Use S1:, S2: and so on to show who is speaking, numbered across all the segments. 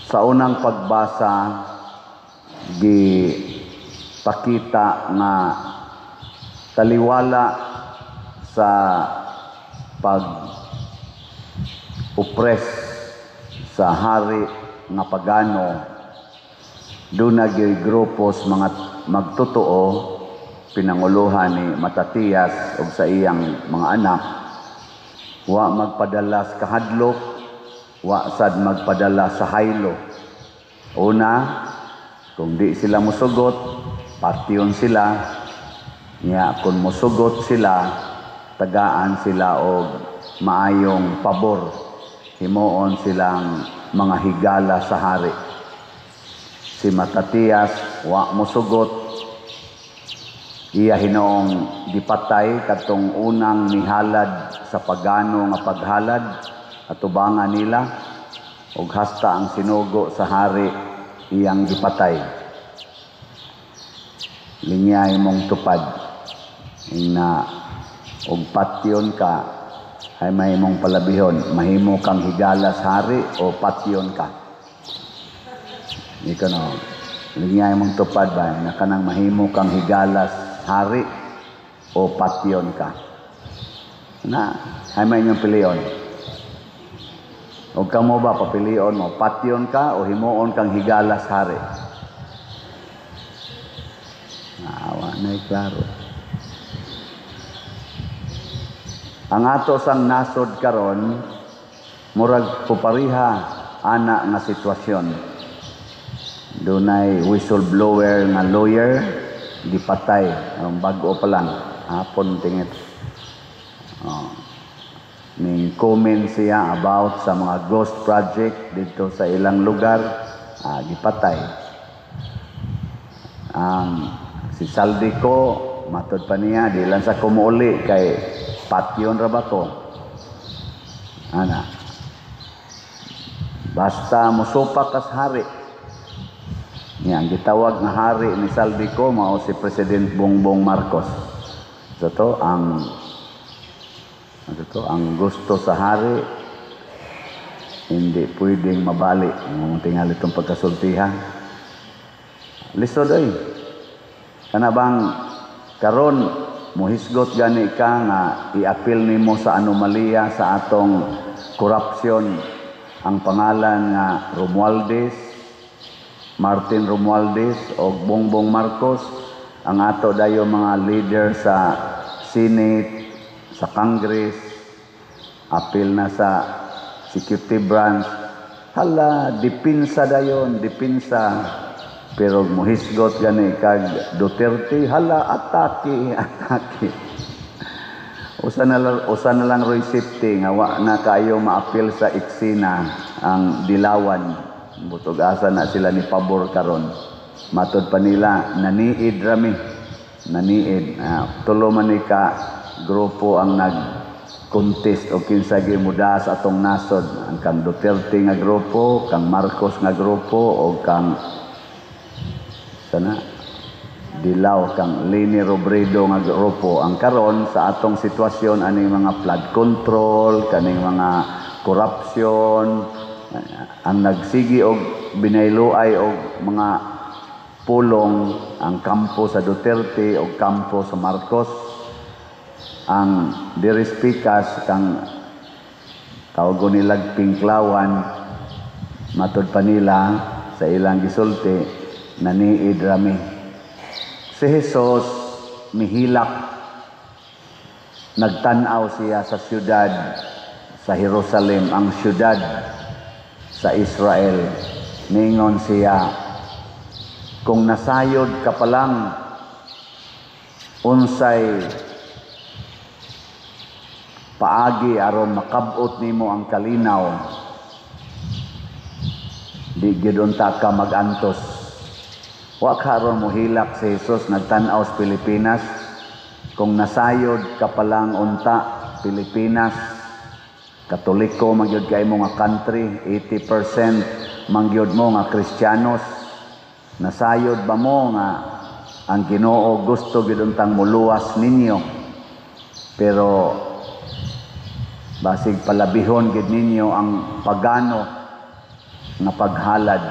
S1: Sa unang pagbasa, gi pakita nga taliwala sa pag oppress sa hari nga pagano, duna gyoy grupo sa mga magtotoo pinanguluhan ni Matatias ug sa iyang mga anak. Wa magpadala sa kahadlok, wa sad magpadala sa haylo. Una, kung di sila musugot, patyon sila. Nya kung musugot sila, tagaan sila og maayong pabor, himuon silang mga higala sa hari. Si Matatias wa musugot, iya hinoong gipatay katong unang nihalad sa pagano nga paghalad atubangan nila, ug hasta ang sinugo sa hari iyang gipatay. Linyay mong tupad na og patyon ka ay mahimong palabihon, mahimo kang higala sa hari o patyon ka. Ikaw no, linyay mong tupad ba na kanang mahimo kang higala sa hari o patyon ka. Na, ay may inyong pilion. O kamo ba, papilion mo, patyon ka o himuon kang higala sa hari? Naawa na klaro. Ang ato sang nasod karon murag pupariha ana nga sitwasyon. Dunay whistleblower nga lawyer gipatay ang bag-o pa lang hapon tingit. Oh. Ning comment siya about sa mga ghost project dito sa ilang lugar, gipatay. Ang si Zaldy Co, matod pa niya, di lang sa kumuuli kay patyon ra ba ko. Ana. Basta musupak kas hari. Niya, ang gitawag nga hari ni Zaldy Co mao si President Bongbong Marcos. So to ang ano to, ang gusto sa hari hindi pwedeng mabali. Ang tingali itong pagkasultihan. Lisod ay. Kana bang karon mohisgot gani ka nga i-appeal nimo sa anomalya sa atong corruption ang pangalan nga Romualdez, Martin Romualdez o Bongbong Marcos, ang ato dayo mga leader sa Senate, sa Congress, appeal na sa executive branch. Hala, dipinsa dayon, dipinsa. Pero muhisgot gani kag Duterte, hala, atake, atake. Usa na lang Roy safety nga wa na kayo maapil sa eksena ang dilawan. Butog asa na sila ni pabor karon. Matod pa nila naniid rami. Naniid. Tulo man ni ka grupo ang nag contest o kinsa gimuda sa atong nasod, ang kang Duterte nga grupo, kang Marcos nga grupo o kang sana Dilaw, kang Leni Robredo nga grupo. Ang karon sa atong sitwasyon aning mga flood control, kaning mga corruption, ang nagsigi og binayluay og mga pulong ang kampo sa Duterte o kampo sa Marcos. Ang dirispikas kang tawag nilag Pinklawan, matod pa nila sa ilang gisulti, naniid rami. Si Jesus mihilak, nagtan-aw siya sa siyudad sa Jerusalem, ang siyudad sa Israel. Ningon siya, kung nasayod ka pa lang unsay paagi aron makabot nimo ang kalinaw, di gyud unta ka magantos. Wa karon mohilak si Jesus nagtan-aw sa Pilipinas. Kung nasayod ka pa lang unta Pilipinas, Katoliko man gyud kay mo nga country, 80% man gyud mo nga Kristiyanos. Nasayod ba mo nga ang Ginoo gusto gyud untang muluwas ninyo, pero basig palabihon gyud ninyo ang pagano. nga paghalad.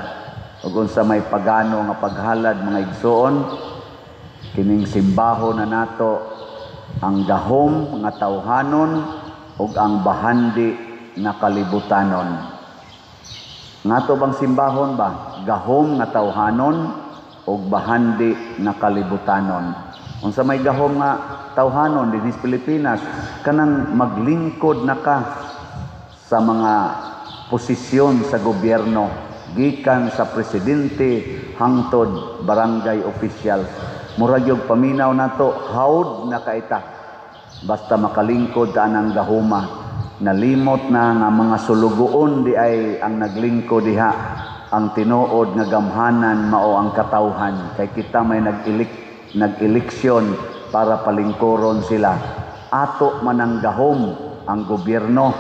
S1: Ug unsa may pagano nga paghalad, mga igsoon? Kining simbaho na nato ang gahom nga tawhanon ug ang bahandi nga kalibutanon. Ngato bang simbahon ba? Gahom nga tawhanon ug bahandi nga kalibutanon. Unsa may gahom nga tawhanon dinhi sa Pilipinas? Kanang maglingkod na ka sa mga posisyon sa gobyerno, gikan sa presidente hangtod barangay officials. Murag yung paminaw nato, hawd na kaita basta makalingkod ta anang gahuma. Nalimot na nga mga sulugoon di ay ang naglingkod diha. Ang tinuod nga gamhanan mao ang katawhan, kay kita may nag-eleksyon para palingkuron sila. Ato man ang gahom ang gobyerno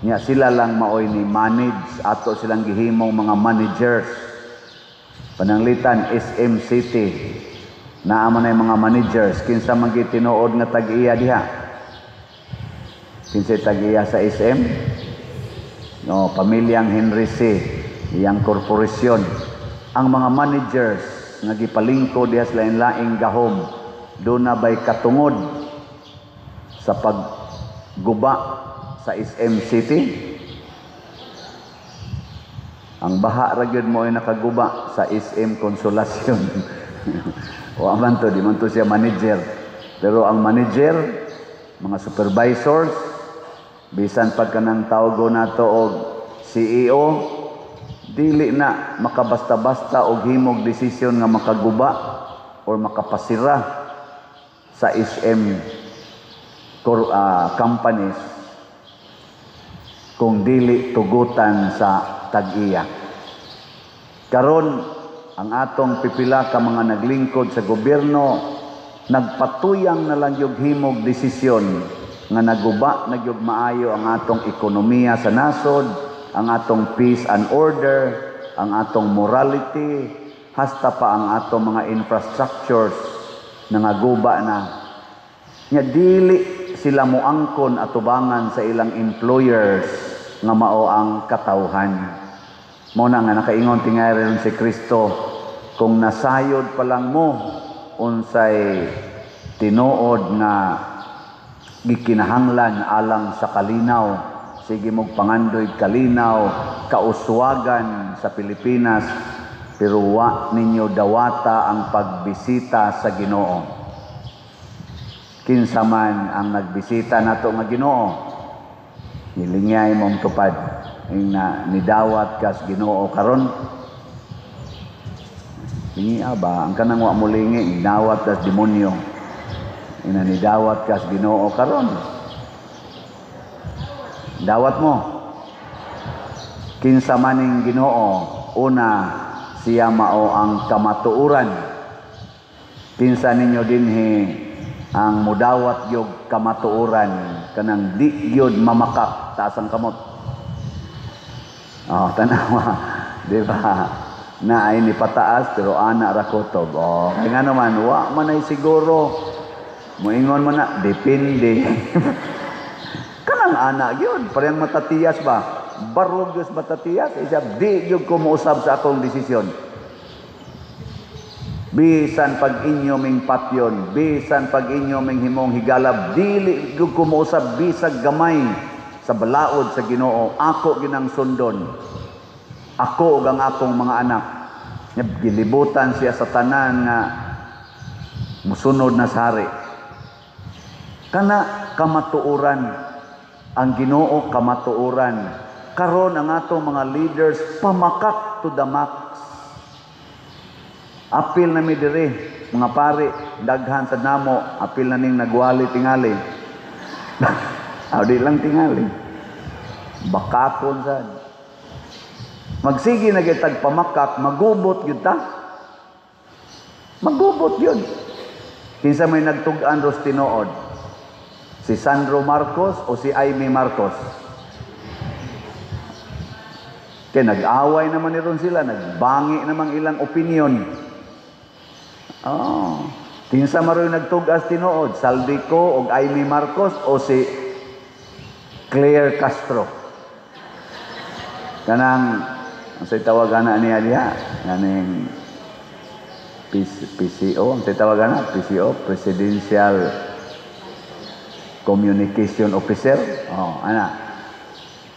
S1: nya, sila lang maoy ni manage, ato silang gihimong mga managers. Pananglitan SM City, naa man ay mga managers. Kinsa man gyud tinuod nga tag-iya diha? Kinsay tag-iya sa SM? No, pamilyang Henry Sy, iyang korporasyon. Ang mga managers nga gipalingkod diha sa lain-laing gahom, duna bay katungod sa pagguba sa SM City? Ang baha ra gyud mo ay nakaguba sa SM Consolacion. Wa man to, di man to siya manager. Pero ang manager, mga supervisors, bisan pag kanang tawgo nato og CEO, dili na makabasta-basta og himog desisyon nga makaguba or makapasira sa SM companies kung dili tugutan sa tag-iya. Karon, ang atong pipila ka mga naglingkod sa gobyerno, nagpatuyang na lang yung himog desisyon nga naguba na gyud maayo ang atong ekonomiya sa nasod, ang atong peace and order, ang atong morality, hasta pa ang atong mga infrastructures nangaguba na. Nya dili sila moangkon atubangan sa ilang employers nga mao ang katawhan. Mo na nga nakaingon tingali ron si Kristo, kung nasayod pa lang mo unsay tinuod nga gikinahanglan alang sa kalinaw, sige mog pangandoy kalinaw, kauswagan sa Pilipinas, pero wa ninyo dawata ang pagbisita sa Ginoo. Kinsa man ang nagbisita nato nga Ginoo? Nilingay mong tupad ing na nidawat kas Ginoo karon. Lingi ba ang kanang wa mo lingi, nidawat kas demonyo. Ina nidawat kas Ginoo karon. Dawat mo. Kinsa maning Ginoo? Una, siya mao ang kamatuoran. Kinsa ninyo dinhi ang mudawat gyud kamatuoran, kanang di gyud mamakak? Taas ang kamot. Oh, tanawa, di ba? Na ay ni pataas pero ana ra kutob. Oh, kay nga naman wa man ay siguro moingon man na depende. Kanang ana gyud, parehang matatiyas ba? Barog gyud matatiyas, isa di gyud ko mousab sa akong desisyon. Bisan pag inyo ming patyon, bisan pag inyo ming himong higalab, dili gyud ko mousab bisag gamay sa balaod sa Ginoo. Ako ginang sundon. Ako ug ang akong mga anak. Gilibutan siya sa tanan nga musunod na sa hari. Kana kamatuoran, ang Ginoo kamatuoran. Karon ang atong mga leaders pamakak to the max. Apil na mi diri, mga pari, daghan sa namo, apil na ning nagwali tingali. Aw, di lang tingali. Bakakon sad. Magsige na kitag pamakak, magubot gyud ta. Magubot gyud. Kinsa may nagtug-an ros tinuod? Si Sandro Marcos o si Imee Marcos? Kaya nag-away naman ni ron sila, nagbangi namang ilang opinion. Oh. Kinsa maroy nagtug-as tinuod? Zaldy Co og Imee Marcos o si Claire Castro? Kanang Ang tawag ana niya diha, ganing PCO, ang tawag ana, PCO, Presidential Communication Officer. Oh, ana.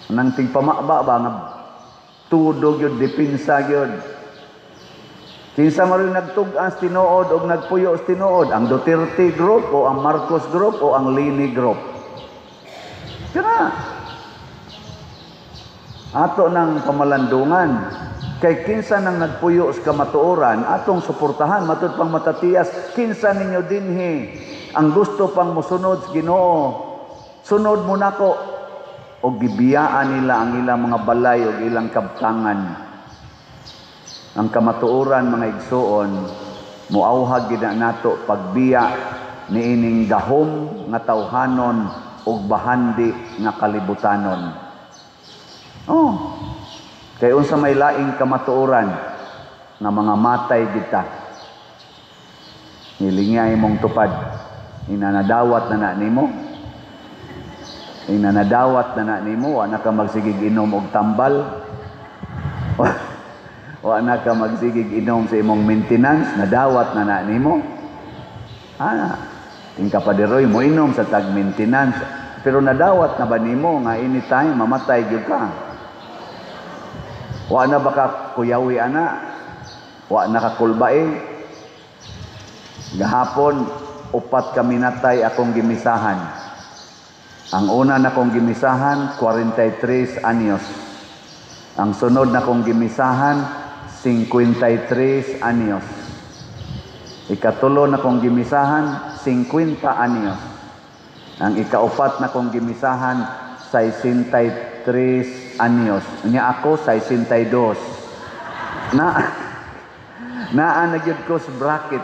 S1: Nang tigpamaba ba nga tudog yun, depensa yun. Kinsa man rin nagtug-as tinuod og nagpuyo sa tinuod, ang Duterte Group o ang Marcos Group o ang Leni Group? Kana. Ato ng pamalandungan. Kay kinsa nang nagpuyo sa kamatuoran, atong suportahan matud pang Matatias, kinsa ninyo dinhi ang gusto pang mosunod sa Ginoo. Sunod mo nako og gibiyaan nila ang ilang mga balay ug ilang kabtangan. Ang kamatuoran, mga igsuon, muawhag gid na nato pagbiya niining gahom nga tawhanon ug bahandi nga kalibutanon. Oh. Kay unsa may laing kamatuoran nga mga matay kita. Nilingay mong tupad. Inanadawat na na nimo. Inanadawat na na nimo, wa na ka magsigig inom og tambal. Wa na ka magsigig inom sa imong maintenance, nadawat na na nimo. Ana, tingka pa diroy mo inom sa tag maintenance, pero nadawat na ba nimo nga anytime mamatay gyud ka? Wa na ba ka kuyawi ana? Wa na ka kulbae? Gahapon upat ka minatay akong gimisahan. Ang una na kong gimisahan, 43 anyos. Ang sunod na kong gimisahan, 53 anyos. Ikatulo na kong gimisahan, 50 anyos. Ang ikaupat na kong gimisahan, 63 anyos. Nya ako, 62. Na naa na gyud ko sa bracket.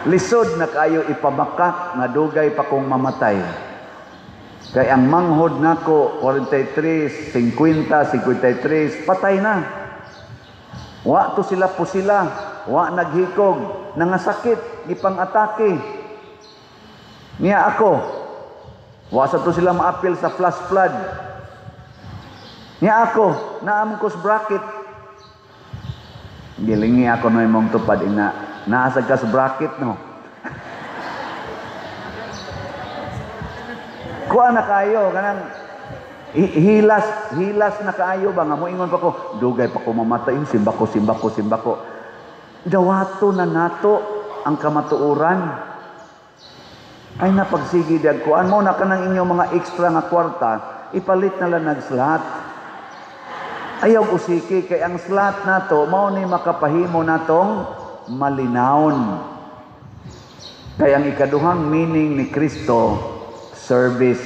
S1: Lisod na kayo ipamakak nga dugay pa kong mamatay. Kay ang manghod nako 43, 50, 53, patay na. Wa to sila pusila, wa naghikog, nangasakit, gipang-atake. Niya ako, wa sa to sila maapil sa flash flood. Niya ako, naamon ko sa bracket. Gilingi ako no imong tupad ina, naasag ka sa bracket no. Kuha na kayo kanang hilas, hilas na kaayo ba nga moingon pa ko, dugay pa ko mamatay, simba ko, simba ko, simba ko. Dawato na nato ang kamatuoran. Ay napagsigi dag kuan mo na kanang inyong mga extra nga kwarta, ipalit na lang nag-slot. Ayaw usiki kay ang slot nato mao ni makapahimo natong malinawon. Kay ang ikaduhang meaning ni Kristo, service,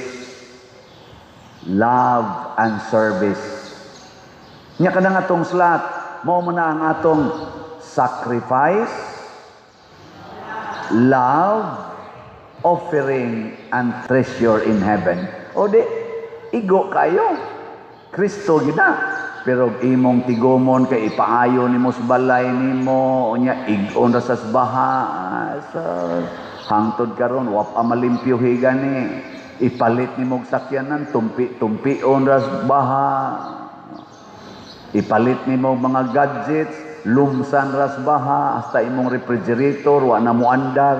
S1: love and service. Nya kanang atong slot, mao man na ang atong sacrifice, love, offering, and treasure in heaven. O di, igo kayo. Kristo gina. Pero imong tigumon kay ipaayo nimo sa balay nimo, unya ig-on ra sa baha. Sa hangtod karon wa pa malimpyo gani. Ipalit nimo og sakyanan, tumpi-tumpion ra sa baha. Ipalit nimo mga gadgets, lumsan ra sa baha, hasta imong refrigerator wa na moandar.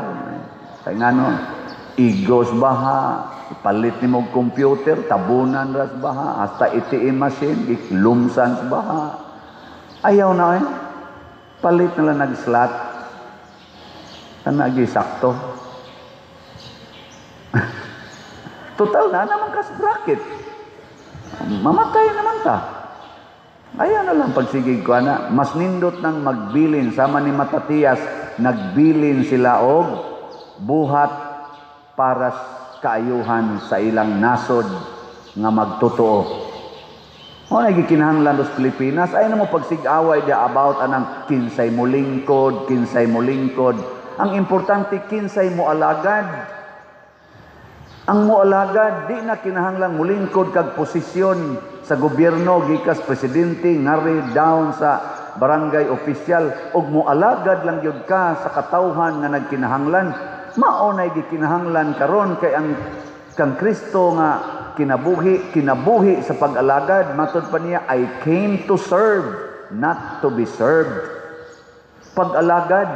S1: Kay ngano? Igos baha, ipalit nimo og computer, tabunan ra sa baha, hasta ATM machine, lumsan sa baha. Ayaw na eh. Palit na lang nag-slot. Kanagi sakto. Total na naman kas bracket. Mamatay naman ta. Ayaw na lang pagsigig ko ana. Mas nindot nang magbilin sama ni Matatias, nagbilin sila og buhat para kaayuhan sa ilang nasod nga magtotoo. O nagikinahanglan sa Pilipinas, ay na mo pagsigaway dia about anang kinsay mo lingkod, kinsay mo lingkod. Ang importante, kinsay mo alagad. Ang moalagad, di na kinahanglang mulingkod kag posisyon sa gobyerno, gikas presidente, ngari down sa barangay official, og moalagad lang gyud ka sa katawhan nga nagkinahanglan. Mao nay gikinahanglan karon kay ang Kang Kristo nga kinabuhi, kinabuhi sa pag-alagad. Matod pa niya, "I came to serve, not to be served." Pag-alagad.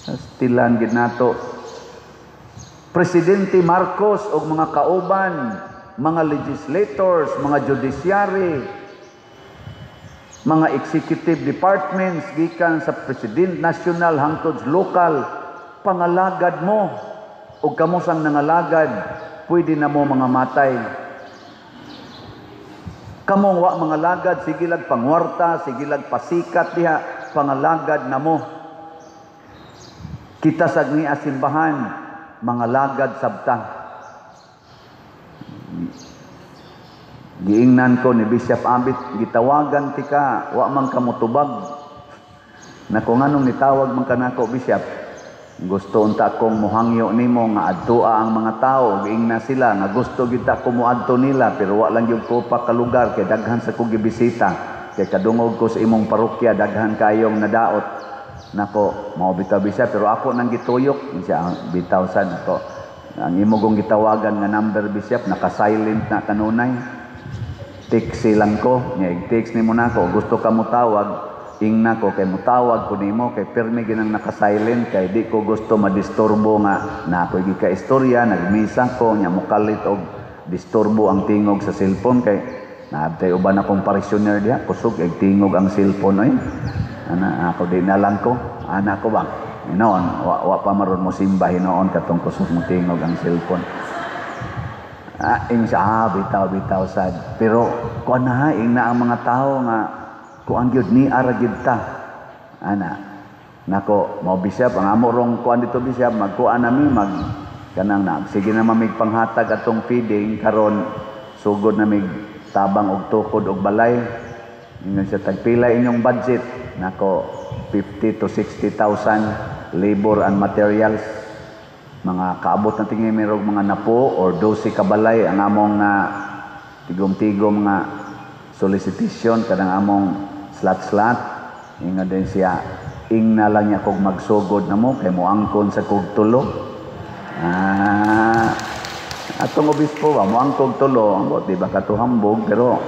S1: Stilan gid nato. Presidente Marcos og mga kauban, mga legislators, mga judiciary, mga executive departments gikan sa president national hangtod sa local, pangalagad mo. Og kamo sang nangalagad, pwede na mo mga matay. Kamong wa mga lagad, sige lag pangwarta, sige lag pasikat diha, pangalagad na mo. Kita sa niya simbahan, mga lagad sabta. Giingnan ko ni Bishop Abit, gitawagan tika, wa man ka motubag. Nako, nganong nitawag man kanako, Bishop? Gusto unta kong muhangyo nimo nga adtoa ang mga tao. Giingna sila nga gusto gyud ta ko moadto nila, pero wa lang gyud ko pa kalugar kay daghan sa kog gibisita. Kay kadungog ko sa imong parokya, daghan kayong nadaot. Nako, mao bitaw, Bishop, pero ako nang gituyok siya bitaw sa nako. Ang imo kong gitawagan nga number, Bishop, naka-silent na kanunay. Text lang ko, nya text nimo nako, gusto ka mo tawag, ingna ko kay mutawag ko nimo kay pirmi ginang naka-silent kay di ko gusto madisturbo nga na ako'y gika-istorya, nagmisa ko, nya mokalit og disturbo ang tingog sa cellphone kay naabtay uban akong parishioner diha, kusog ag tingog ang cellphone oy. Ana ako, di na lang ko, ana ko ba? Hinoon, wa pa maron mo simba hinoon katong kusog mo tingog ang cellphone. Ah, ing siya, ah, bitaw, bitaw sad. Pero kuan na ha, ing na ang mga tao nga kuan gyud ni ara gyud ta. Ana. Nako, mao, Bishop, ang amo rong kuan dito, Bishop, magkuan nami mag kanang na sige na mamig panghatag atong feeding karon, sugod na mig tabang og tukod og balay. Ingon siya, tagpila inyong budget? Nako, 50 to 60,000 labor and materials. Mga kaabot na tingin merong mga napo or 12 kabalay ang among na tigom-tigom nga solicitation kanang among slot-slot. Ingon din siya, ingna lang niya kog magsugod na mo kay moangkon sa kog tulo. Ah, atong obispo ba moangkog tulo, ambot di ba katuhambog, pero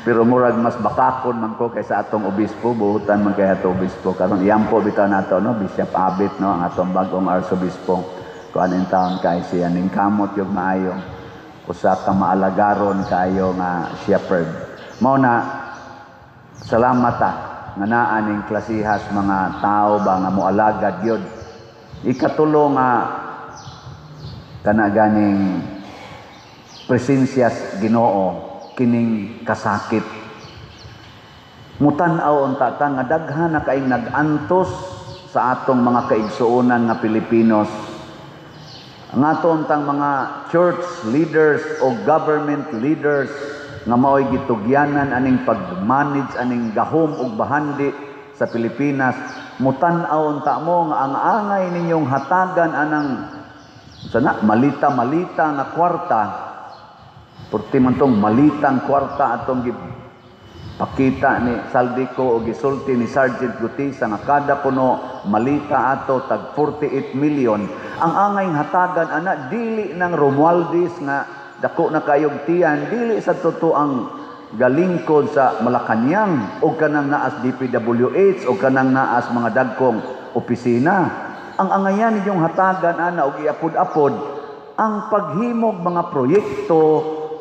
S1: pero murag mas bakakon man ko kaysa atong obispo, buhutan man kay atong obispo karon. Iyampo bitaw nato, no, Bishop Abit, no, ang atong bagong arsobispo. Kuan in taon kay siya ning kamot yung maayo, usa ka maalagaron kaayo nga shepherd. Mao na salamat ta nga naa ning klasihas mga tao ba nga moalagad gyud. Ikatulo nga kana ganing presensya sa Ginoo, kining kasakit. Mutan-aw unta ta nga daghan na kaayong nag-antos sa atong mga kaigsuonan nga Pilipinos. Ang ato untang mga church leaders o government leaders nga mao'y gitugyanan aning pag-manage aning gahom ug bahandi sa Pilipinas, mutan-aw unta mo nga ang angay ninyong hatagan anang sana malita-malita nga kwarta. Purti man tong malitang kwarta atong pakita ni Zaldy Co o gisulti ni Sergeant Guteza nga kada kuno malita ato tag 48 million. Ang angay hatagan ana dili ng Romualdez nga dako na kayog tiyan, dili sa totoo ang galingkod sa Malacañang o kanang naas DPWH o kanang naas mga dagkong opisina. Ang angayan ninyong hatagan ana og iapod-apod ang paghimog mga proyekto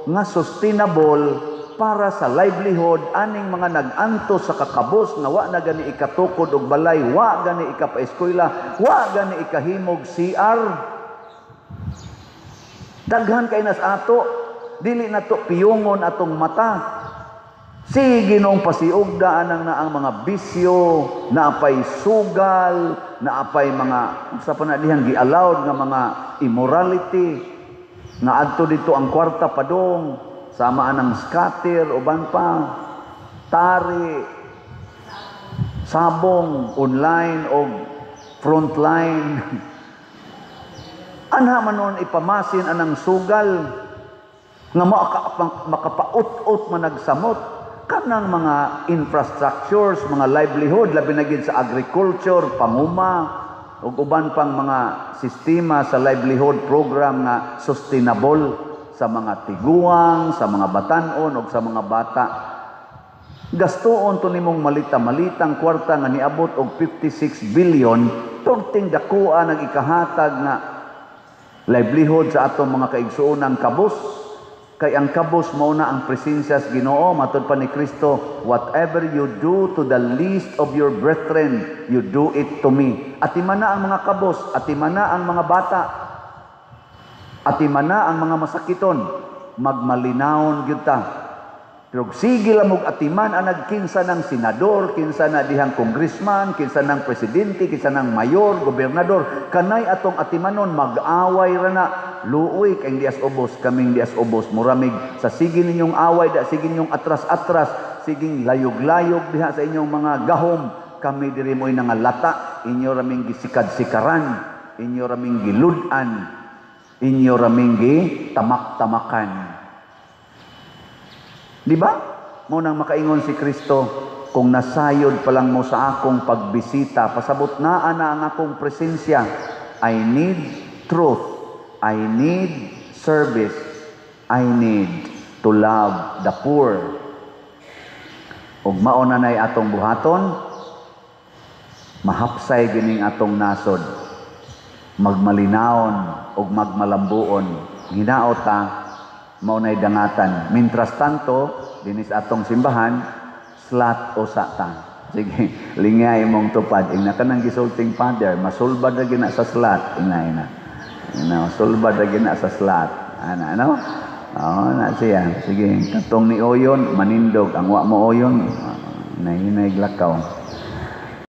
S1: nga sustainable para sa livelihood aning mga nag-antos sa kakabos nga wa na gani ikatukod og balay, wa gani ikapaeskwela, wa gani ikahimog CR. Daghan kay nas ato, dili na to piyungon atong mata. Sige nung pasiugda anang na ang mga bisyo, naapay sugal, naapay mga sa pa na dihang gi-allowed nga mga immorality, nga adto dito ang kwarta padong, sama anang scatter, uban pa, tari, sabong, online o frontline. Anha man nun ipamasin anang sugal nga makapaut-ut managsamot kanang mga infrastructures, mga livelihood, labi na gid sa agriculture, panguma, ug uban pang mga sistema sa livelihood program nga sustainable sa mga tiguang, sa mga batanon ug sa mga bata. Gastoon to nimong malita-malitang kwarta nga niabot og 56 billion, perting dakoa nag ikahatag nga livelihood sa atong mga kaigsuonang kabus. Kay ang kabus mao na ang presensya sa Ginoo. Matod pa ni Kristo, "Whatever you do to the least of your brethren, you do it to me." Atimana ang mga kabus, atimana ang mga bata, atimana ang mga masakiton, magmalinawon gyud ta. Pero sige lang og atiman ang nagkinsa ng senador, kinsa na dihang congressman, kinsa ng presidente, kinsa ng mayor, gobernador, kanay atong atimanon, mag-away ra na. Luoy kay dias ubos, kaming dias ubos, muramig sa sige ninyong away da, sige ninyong atras-atras, siging layog-layog diha sa inyong mga gahom, kami diri mo'y nangalata, inyo raming gisikad-sikaran, inyo raming gilud-an, inyo raming gitamak-tamakan. Di ba? Mao nang makaingon si Kristo, "Kung nasayod pa lang mo sa akong pagbisita, pasabot naa na ang akong presensya." I need truth. I need service. I need to love the poor. Ug mao na nay atong buhaton, mahapsay gining atong nasod. Magmalinawon ug magmalambuon. Hinaot ta mao nay dangatan. Mientras tanto, dinis atong simbahan, slot usa ta. Sige, lingay imong tupad. Ingna kanang gisulting Father, masulbad ra gina sa slot. Ingna ina. Ingna, masulbad ra gina sa slot. Ana, ano? Oo, na siya. Sige, katong ni Oyon, manindog. Ang wa mo oyon, nahinay lakaw.